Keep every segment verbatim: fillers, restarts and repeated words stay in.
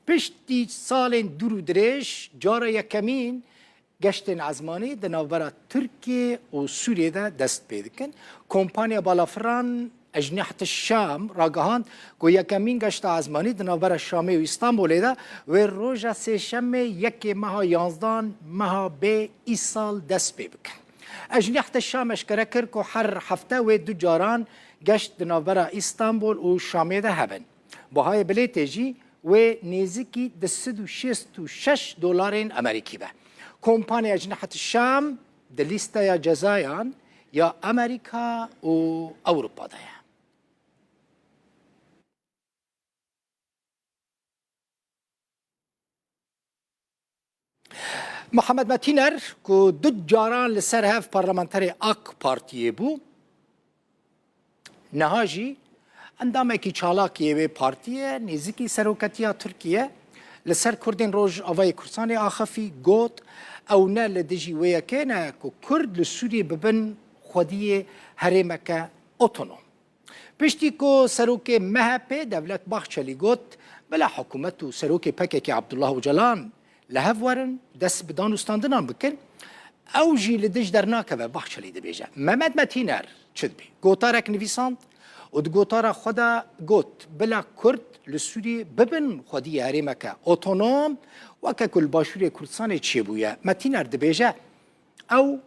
Piştî salên dûr û dirêj, cara yekemîn geştên ezmanî di navbera Tirkiye û Sûriyê de dest pê dikin. Kompanya balafiran Ecnîhet Şam ragihand ku yekemîn geşta ezmanî di navbera Şamê û Îstanbulê de wê roja sêşemê yekê meha yanzdan meha bê îsal dest pê bikin. Ecnîhet Şam eşkere kir ku her hefte wê du caran geşt di navbera Îstanbul û Şamê de hebin. Bihayê bilêtê jî wê nêzîkî du sed û şêst û şeş dolarên Amerîkî be. Kompanya Ecnîhet Şam di lîsteya cezayan ya Amerîka û Ewropa de ye. Mihemed Metîner ku du caran li ser hev parlamenterê AK Partiyê bû, niha jî endamekî çalak yê wê partiyê, nêzîkî seroketiya Tirkiye, li ser Kurdên Rojavayê Kurdistanê axifî, got, ew ne li dijî wê yekê ne ku Kurd li Sûriyê bibin xwediyê herêmeke otonom. Piştî ku serokê M H P Devlet Bahçelî got, bila hikûmet û serokê P K K Abdullah Ocalan li hev werin, dest bi danûstandinan bikin, ew jî li dij dernakeve, Bahçelî dibêje. Mehmet Metîner çi dibê? Gotarek nivîsand û di gotara xwe de got, bila Kurd li Sûriyê bibin xwediyê herêmeke otonom, weke ku li Başûrê Kurdistanê çêbûye. Metîner dibêje, ew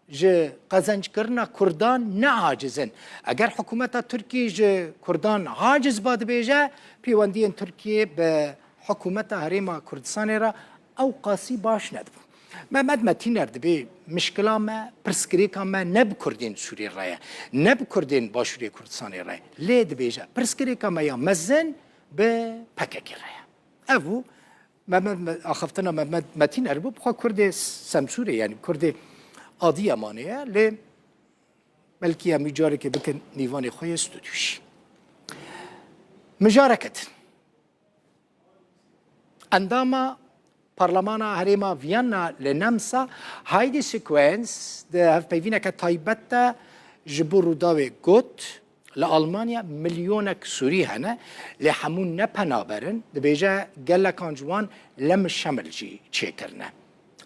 ji qezenckirina Kurdan ne aciz in. Eger hikûmeta Tirkiyê ji Kurdan aciz ba dibêje, pêwendiyên Tirkiyê bi hikûmeta Herêma Kurdistanê re ew qasî baş nedibû. Mehmet Metîner dibê mişkila me, pirsgirêka me ne bi Kurdên Sûriyê re ye, ne bi Kurdên Başûrê Kurdistanê re ye. Lê dibêje pirsgirêka me ya mezin bi P K K re ye. Ev bû Mehmet Me-, axaftina Mehmet Metîner bû, bi xwe Kurdê Semsûrê, yanî Kurdê Adiyamanê ye, lê belkî em wî carekê bikin mîvanê xwe yê stûdyo jî. Mijareke din. Endama Parlemana Herêma Viyana li Nemsa Heidi Sequenz di hevpeyvîneke taybet de ji bo Rûdawê got, Li Almanya milyonek Sûrî hene, lê hemû ne penaber in. Dibêje gelekan ji wan lemişemil jî çêkirine.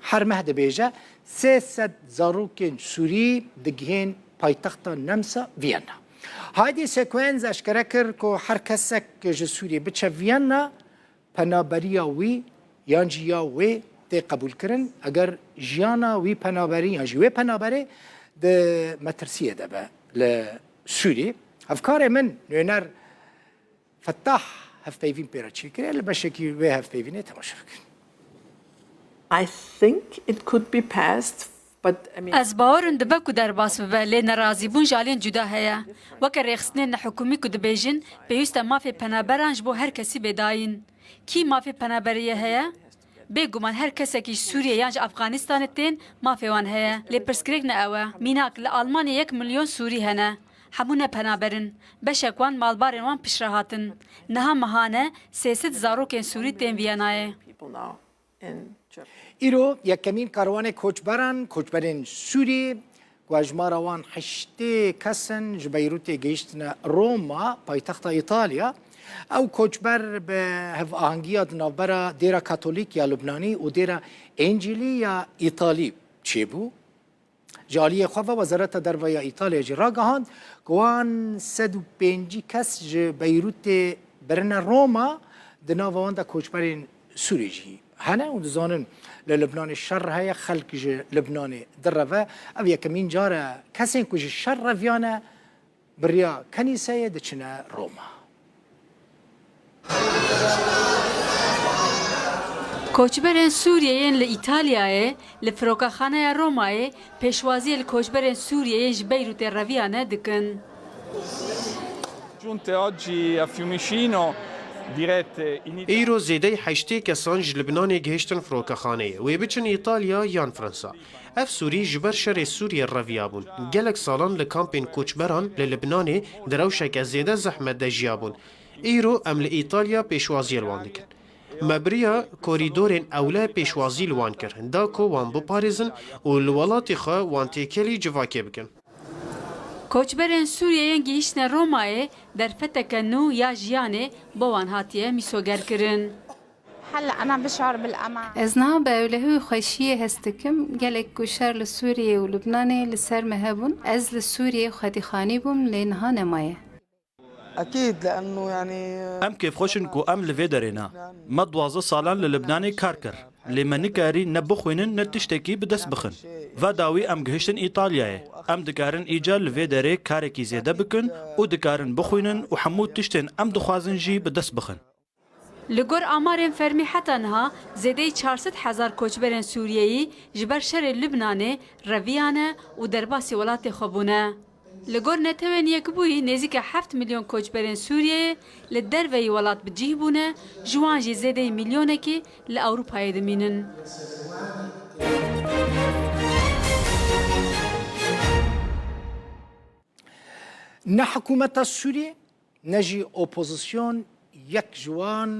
Her meh dibêje sê sed zarokên Sûrî digihên paytexta Nemsa Viyana. Heidi Sequenz eşkere kir ku her kesek ji Sûriyê biçe Viyana, penaberiya wî yan jî ya wê tê qebûlkirin, eger jiyana wî penaberî yan jî wê penaberê di metirsiyê de be li Sûrî. Hevkarê min nûner Fetah hevpeyvîn pê re çêkiriye, li beşekî wê hevpeyvînê temaşe bikin. I think it could be passed, but, I mean, ez bawerim dibe ku derbas bibe, lê nerazîbûn ji aliyên cuda heye. Weke rêxistinên nehikûmî ku dibêjin, pêwîst e mafê penaberan ji bo her kesî bê dayîn. Kî mafê penaberiyê heye? Bêguman her kesekî ji Sûriyê yan ji Afganistanê tên mafê wan heye. Lê pirsgirêk ne ew e. Mînak, li Almanyê yek milyon Sûrî hene. Hemû ne penaber in. Beşek wan malbarên wan piştre hatin. Niha mehane sê sed zarokên Sûrî tên Viyanayê. Îro yekemîn karwanê koçberan, koçberên Sûrî, ku hejmara wan heştê kes in, ji Beyrûtê gihiştine Roma, paytexta Îtalya. Ew koçber bi hevahengiya di navbera Dêra Katolîk ya Lubnanî û Dêra Încîlî ya Îtalî çêbû. Ji aliyê xwe ve Wezareta Derve ya Îtalya jî ragihand ku wan sed û pêncî kes ji Beyrûtê birine Roma, di nava wan de koçberên Sûrî jî hene û dizanin li Libnanê şer heye, xelk ji Libnanê direve. Ev yekemîn car e kesên ku ji şer reviyane bi riya kenîseyê diçine Roma. Koçberên Sûriyê yên li Îtalyayê li firokaxaneya Romayê pêşwaziyê li koçberên Sûriyê yên ji Beyrûtê reviyane dikin. Giunte oggi a Fiumicino, dirette in Italia. Îro zêdeyî heştê kesan ji Libnanê gihiştin firokaxaneyê, wê biçin Îtalya yan Fransa. Ev Sûrî ji ber şerê Sûriyê reviyabûn. Gelek salan li kampên koçberan li Libnanê di rewşeke zêde zehmet de jiyabûn. Îro em li Îtalya pêşwaziyê li wan dikin. Me bi riya korîdorên ewle pêşwazî li wan kir, da ku wan biparêzin û li welatê xwe wan têkelî civakê bikin. Koçberên Sûriyê yên gihîştine Romayê derfeteke nû ya jiyanê bo wan hatiye mîsogerkirin. هلأ أنا بشعر بالأمان. Ez niha bi ewlehî û xweşiyê hest dikim. Gelek ku şer li Sûriyê û Lubnanê li ser me hebûn, ez li Sûriyê xwedîxanî bûm, lê niha nemaye. أكيد لأنه يعني Em kêfxweş in ku em li vê derê ne. Me duwazdeh salan li Libnanê kar kir. Lê me nikarî ne bixwînin ne tiştekî bi dest bixin. Va dawî em gihiştin Îtalyayê. Em dikarin îcar li vê derê karekî zêde bikin û dikarin bixwînin û hemû tiştên em dixwazin jî bi dest bixin. Li gor amarên fermî heta niha zêdeyî çar sed hezar koçberên Sûriyeyî ji ber şerê Lubnanê reviyane û derbasî welatê xwe bûne. Li gor Netewên Yekbûyî nêzîka heft milyon koçberên Sûriyeyê li derveyî welat bi cih bûne, ji wan jî zêdeyî milyonekî li Ewropayê dimînin. Ne hikûmeta Sûriyê ne jî opozîsyon yek ji wan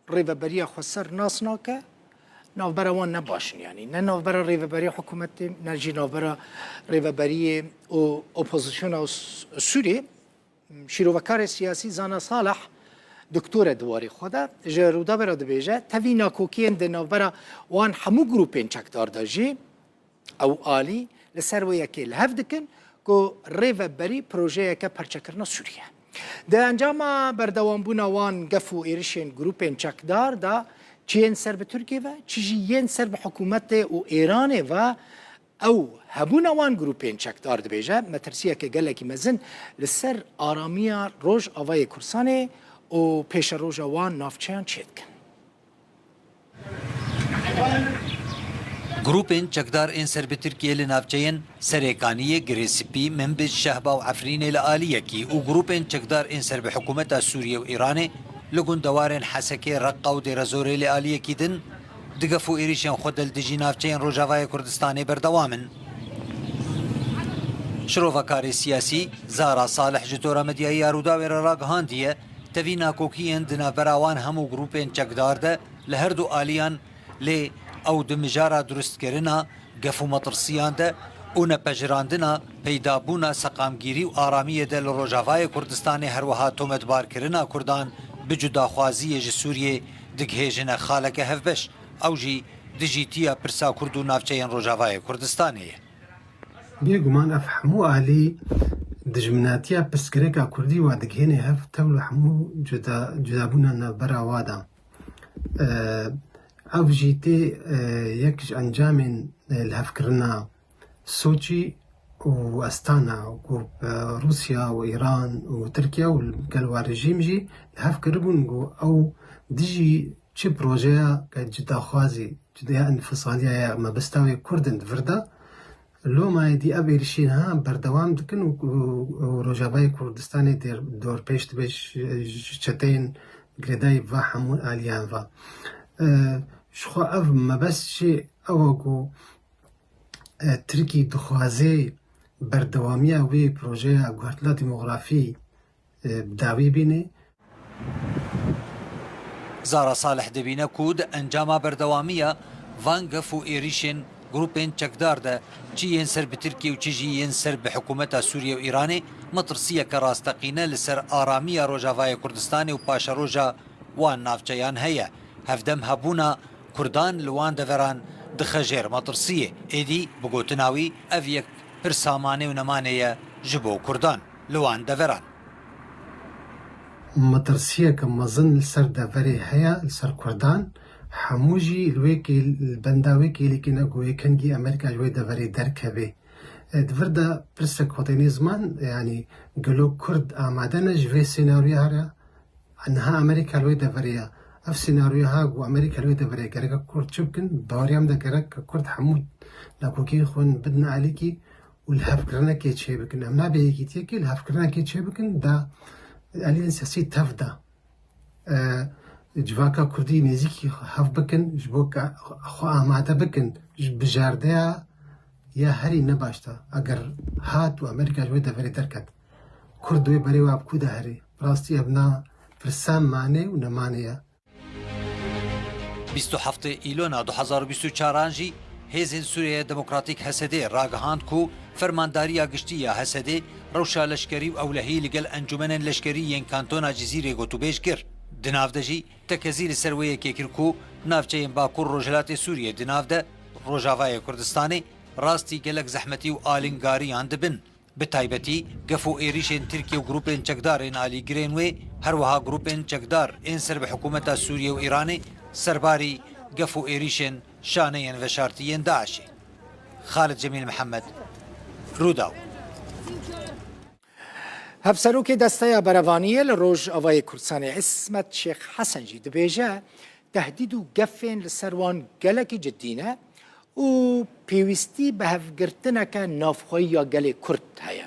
rêveberiya xweser nas nake, navbera wan ne baş in, yanî ne navbera rêveberiya hikûmetê, ne jî navbera rêveberiyê û opozîsyona Sûriyê. Şîrovekarê siyasî Zana Salih doktor e di warê xwe de, ji Rûdawê re dibêje, tevî nakokiyên di navbera wan hemû grûpên çekdar de jî ew alî li ser wê yekê li hev dikin ku rêveberî projeyeke parçekirina Sûriye. Di encama berdewambûna wan gef û êrişên grûpên çekdar de çi yên ser bi Tirkiyê ve, çi jî yên ser bi hikûmetê û Êranê ve, ew hebûna wan grûpên çekdar dibêje metirsiyeke gelekî mezin li ser aramiya Rojavayê Kurdistanê û pêşeroja wan navçeyan çêdikin. Grûpên çekdar ên ser bi Tirkiyê li navçeyên Serêkaniyê, Girê Spî, Minbij, Şehba û Efrînê li aliyekî û grûpên çekdar ên ser bi hikûmeta Sûriyê û Îranê li gundewarên Hesekê, Reqa û Dêrezorê li aliyekî din di gef û êrîşên xwe de li dijî navçeyên Rojavayê Kurdistanê berdewam in. Şirovekarê siyasî Zara Salih ji tora medyayî ya Rûdawê re ragihandiye, tevî nakokiyên di navbera wan hemû grûpên çekdar de li her du aliyan, lê ew di mijara durustkirina gef û metirsiyan de û nepejirandina peydabûna seqamgîrî û aramiyê de li Rojavayê Kurdistanê, her wiha tometbarkirina Kurdan bi cudaxwaziyê ji Sûriyê digihêjine xaleke hevbeş, ew jî dijîtiya pirsa Kurd û navçeyên Rojavayê Kurdistanê ye. Bêguman ev hemû alî dijminatiya pirsgirêka Kurdî wa digihêne hev tevl û hemû cuda, cudabûna navbera wa de. E, ev jî tê, e, yek ji encamên, e, lihevkirina Soçî û Astana ku, e, Rûsya û Îran û Tirkiye û gel wa rejîm jî li hev kiribûn ku ew dijî çi projeya ke cudaxwazî, cudeya înfisaliya ya mebesta wê Kurd in di vir de, loma êdî ev êrişî niha berdewam dikin û, û, û Rojavayê Kurdistanê dêr, dorpêç dibe ji, ji çeteyên girêdayî va hemû aliyan va. E, ji xwe ev mebest jî ew e ku, e, Tirkî dixwaze berdewamiya wê projeya guhertina demografî, e, bi dawî bîne. Zara Salih dibîne ku di encama berdewamiya van gef û êrîşên grûpên çekdar de çi yên ser bi Tirkiyê û çi jî yên ser bi hikûmeta Sûriye û Îranê metirsiyeke rasteqîne li ser aramiya Rojavayê Kurdistanê û paşeroja wan navçeyan heye. Hevdem hebûna Kurdan li wan deveran dixe jêr metirsiyê. Êdî, bi gotina wî, ev yek pirsa manê û nemanê ye ji bo Kurdan li wan deveran. Metirsiyeke mezin li ser deverê heye, li ser Kurdan. Hemû jî li wê kêl-, li benda wê kêlîkê ne ku wê kengî Amerîka ji wê deverê derkeve. E, di vir de pirsek xwe têne ziman, yanî gelo Kurd amade ne ji vê senaryoya re? Niha Amerîka li wê deverê ye. Ev senaryoya ha ku Amerîka li wê deverê ye, gerek Kurd çi bikin? Bi baweriya min de gerek Kurd hemû nakokiyên xwe bidin alîkî û lihevkirinekê çêbikin. Em nabê yekîtiyekê lihevkirinekê çêbikin da aliyên siyasî tev de, e, civaka Kurdî nêzîkî hev bikin, ji bo ke xwe amade bikin, ji bijardeya ya herî ne baş de. Eger hat û Amerîka ji wê deverê derket, Kurd di wê berê wa bi ku de herê? Bi rastî ev na pirsa mane û nemane ye. Bîst û heftê Îlona du hezar û bîst û çaran jî Hêzên Sûriyeya Demokratîk, H S D, ragihand ku Fermandariya Giştî ya H S D rewşa leşkerî û ewlehî li gel encûmenên leşkerî yên Kantona Cizîrê gotûbêj kir. Di nav de jî tekezî li ser wê yekê kir ku navçeyên Bakur Rojhilatê Sûriyê di nav de Rojavayê Kurdistanê rastî gelek zehmetî û alîngariyan dibin. Bi taybetî gef û êrîşên Tirkiye û grûpên çekdar ên alîgirên wê, her wiha grûpên çekdar ên ser bi hikûmeta Sûriye û Îranê serbarî gef û êrîşên şaneyên veşartî yên DAIŞê. Xalid Cemîl Mihemed, Rûdaw. Hevserokê Desteya Berevaniyê li Rojavayê Kurdistanê Îsmet Şêx Hesen jî dibêje, tehdîd û gefên li ser wan gelekî cidî ne û pêwîstî bi hevgirtineke navxweyî ya gelê Kurd heye.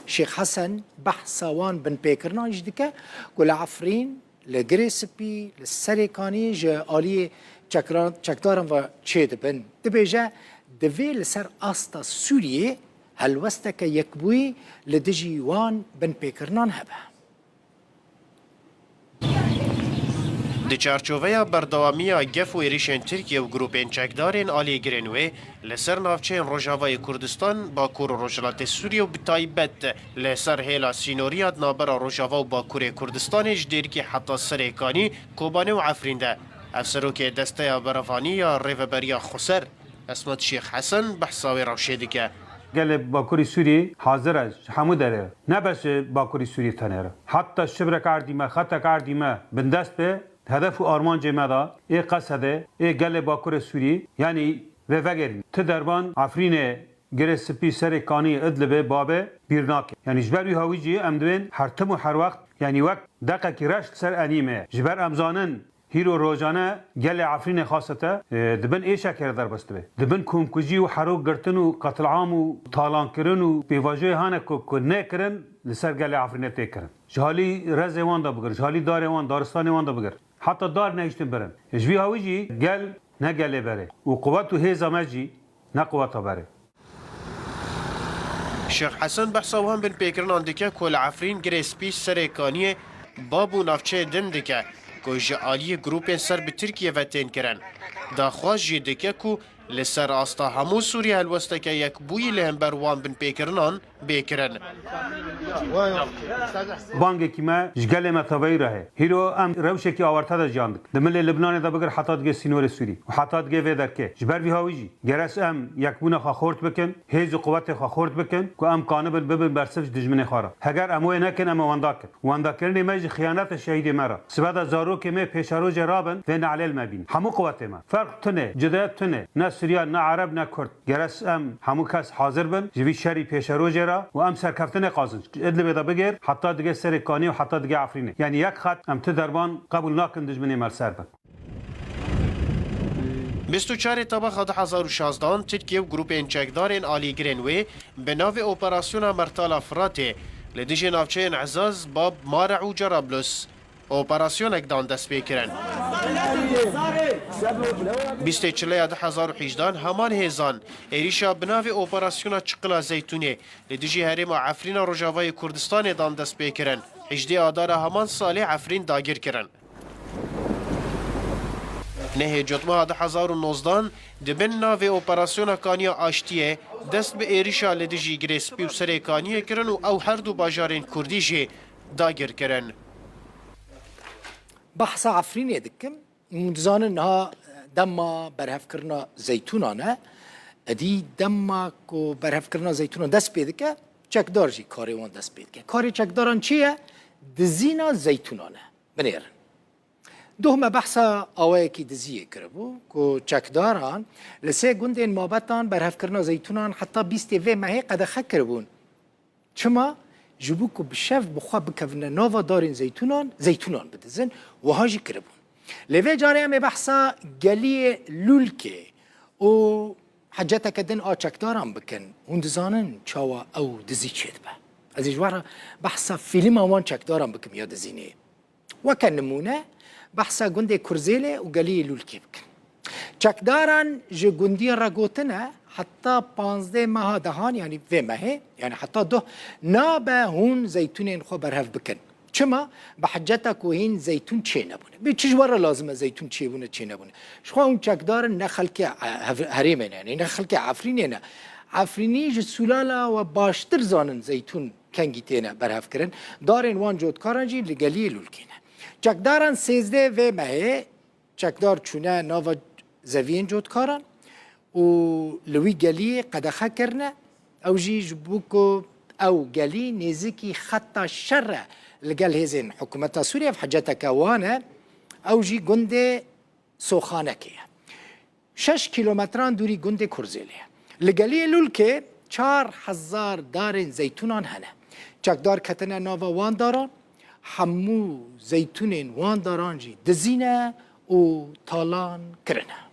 Şêx Hesen behsa wan binpêkirinan jî dike ku li Efrîn, li Girê Spî, li Serêkanî ji aliyê çekra-, çekdaran ve çêdibin. Dibêje, divê li ser asta Sûriyê helwesteke yekbûyî li dijî wan binpêkirinan hebe. Di çarçoveya berdewamiya gef û êrîşên Tirkiye û grûpên çekdarên alîgirên wê li ser navçeyên Rojavayê Kurdistan, Bakur û Rojhilatê Sûriye û bi taybet li ser hêla sînoriya di navbera Rojava û Bakurê Kurdistanê ji Dêrikê heta Serêkanî, Kobanê û Efrîn de, Hevserokê Desteya Berevanî ya Rêveberiya Xweser, Esmet Şêx Hesen behsa wê rewşê dike. Gelê Bakurê Sûriyê hazir e ji hemû derê re. Ne bes ji Bakurê Sûriyê tenê re. Heta şibrek erdî me, xetek erdî me bindest be, hedef û armancê me de, ê Qesedê, ê gelê Bakurê Sûriyê, yanî vê vegerîn. Ti derban Efrînê, Girê Spî, Serê Kanî, Idlibê, Babê bîr nake. Yanî ji ber wî hawî jî em divên her tim û her wext, yanî wek deqekî reş li ser enî me. Ji ber em zanin, Hîro rojane gelê Efrînê xasete, e, di bin êşekê re derbas dibe. Di bin komkujî û herok girtin û qetilam û talankirin û pêvajoyê hane ku, ku nekirin, li ser gelê Efrînê tê kirin. Ji halî rezê wan de bigir, ji halî darê wan, daristanê wan de bigir. Heta dar nehiştin birin. Ji vî hawî jî gel ne gelê berê. Û quwet û hêza me jî ne quweta berê. Şêx Hesen behsa wan binpêkirinan dike ku li Efrîn, Girê Spî, Serê Kaniyê, Bab û navçeyê din dike ku ji aliyê grûpên ser bi Tirkiye ve tên kirin. Daxwaz jî dike ku li ser asta hemû Sûriyê helwesteke yekbûyî li hember wan binpêkirinan bê kirin. Bangekî me ji gelê me tevayî re heye. Hîro em rewşekî awarte de jiyan dikin. Di milê Libnanê de bigir heta digê sînorê Sûrî û heta digê vê derkê. Ji ber vî hawî jî, gere em yekbûna xwe xort bikin, hêz û quwetê xwe xort bikin, ku em kanibin bibin bersiv ji dijminê xwe re. Heger em wê nekin, em ê wenda kin. Wendakirinê me ji xiyaneta şehîdê me re. Sibe de zarokê me pêşerojê rabin, vê nehlê li me bînin. Hemû quwetê me. Ferq tune, cude tune. Ne Suryan, ne Ereb, ne Kurd. Gere em hemû kes hazir bin ji vî şerî pêşerojê re û em serkeftinê qazin. Ji Idlibê de bigêr, heta digê Serê Kanî û heta digê Efrînê. Yanî yek xet em ti derban qebûl nakin dijminê me li ser bin. Bîst û çarê Tebaxa du hezar û şazdehan Tirkiye û grûpên çekdarên alîgirên wê bi navê Operasyona Mertala Firatê li dijî navçeyên Ezaz, Bab, Mare û Cerablus operasyonek dan destpêkirin. Bîstê Çileya du hezar û hejdehan heman hêzan êrîşa bi navê Operasyona Çiqila Zeytûnê li dijî herêma Efrîna Rojavayê Kurdistanê dan destpêkirin. Hejdê Adara heman salê Efrîn dagir kirin. Nehê Cotmeha du hezar û nozdehan di bin navê Operasyona Kaniya Aştiyê dest bi êrîşa li dijî Girê Spî û Serê Kaniyê kirin û ew her du bajarên Kurdî jî dagir kirin. Behsa Efrînê dikim. Hûn dizanin niha dema berhevkirina zeytûnan e. Edî dema ku berhevkirina zeytûnan dest pê dike, çekdar jî karê wan dest pê dike. Karê çekdaran çi ye? Dizîna zeytûnan e. Binêrin. Doh me behsa awayekî diziyê kiribû ku çekdaran li sê gundên Mabetan berhevkirina zeytûnan heta bîstê vê mehê qedexe kiribûn. Çima? Ji bo ku bi şev bi xwe bikevine nava darên zeytûnan, zeytûnan bidizin, wiha jî kiribûn. Lê vê carê em ê behsa geliyê Lûlkê û heceteke din a çekdaran bikin. Hûn dizanin çawa ew dizî çêdibe. Ez ê ji we re behsa fîlma wan çekdaran bikim ya dizînê. Weke nimûne, behsa gundê Kurzêlê û geliyê Lûlkê bikin. Çekdaran ji gundiyê re gotine, heta panzdeh meha dehan, yanî vê mehê, yanî heta doh, nabe hûn zeytûnên xwe berhev bikin. Çima? Bi heceta ku hîn zeytûn çênebûne. Bê çi ji we re lazim e zeytûn çêbûne, çênebûne? Ji xwe hûn çekdar in, ne xelkê, e, hev-, herêmê ne, ne xelkê Efrînê ne. Efrînî ji Sûlala we baştir zanin zeytûn kengî têne berhevkirin. Darên wan cotkaran jî li geliyê Lûlkê ne. Çekdaran sêzdeh vê mehê çekdar çûne nava zeviyên cotkaran û li wî geliyê qedexe kirine. Ew jî ji bo ku ew gelî nêzîkî xeta şer e li gel hêzên hikûmeta Sûriye, ev heceteke wan e. Ew jî gundê Soxanekê ye. Şeş kîlometran dûrî gundê Kurzêlê ye. Li geliyê Lûlkê çar hezar darên zeytûnan hene. Çekdar ketine nava wan daran, hemû zeytûnên wan daran jî dizîne û talan kirine.